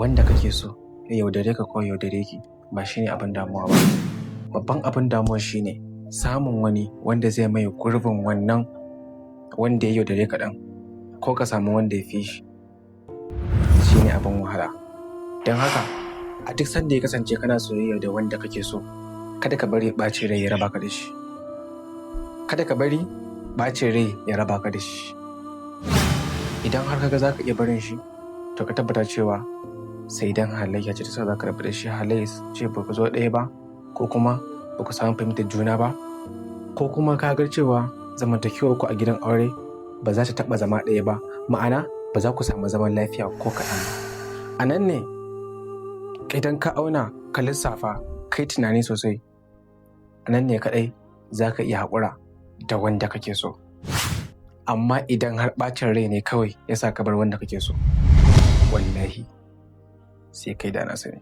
Wanda kake so ya yaudare ka ko ya yaudare ki ba shine abin damuwa ba. Babban abin damuwa shine samun wani wanda zai maye gurbin wannan wanda ya yaudare ka ɗin, ko ka samu wanda ya fi shi, shine abin wahala. Don haka, a duk sanda ya kasance kana soyayya da wanda kake so, kada ka bari ɓacin rai ya raba ka da shi. Kada ka bari ɓacin rai ya raba ka da shi. Idan har kaga za ka iya barin shi, to ka tabbata cewa sai idan halayya ce ta sa za ka rabu da shi, halayya ce ba ku zo ɗaya ba, ko kuma ba ku samu fahimtar juna ba, ko kuma ka ga cewa zamantakewar ku a gidan aure ba za ta taɓa zama ɗaya ba, ma'ana ba za ku samu zaman lafiya ko kaɗan ba. A nan ne idan ka auna, ka lissafa, kai tunani sosai, a nan ne kaɗai za ka iya haƙura da wanda kake so. Amma idan har ɓacin rai ne kawai ya sa ka bar wanda kake so, wallahi sai kai da na sani.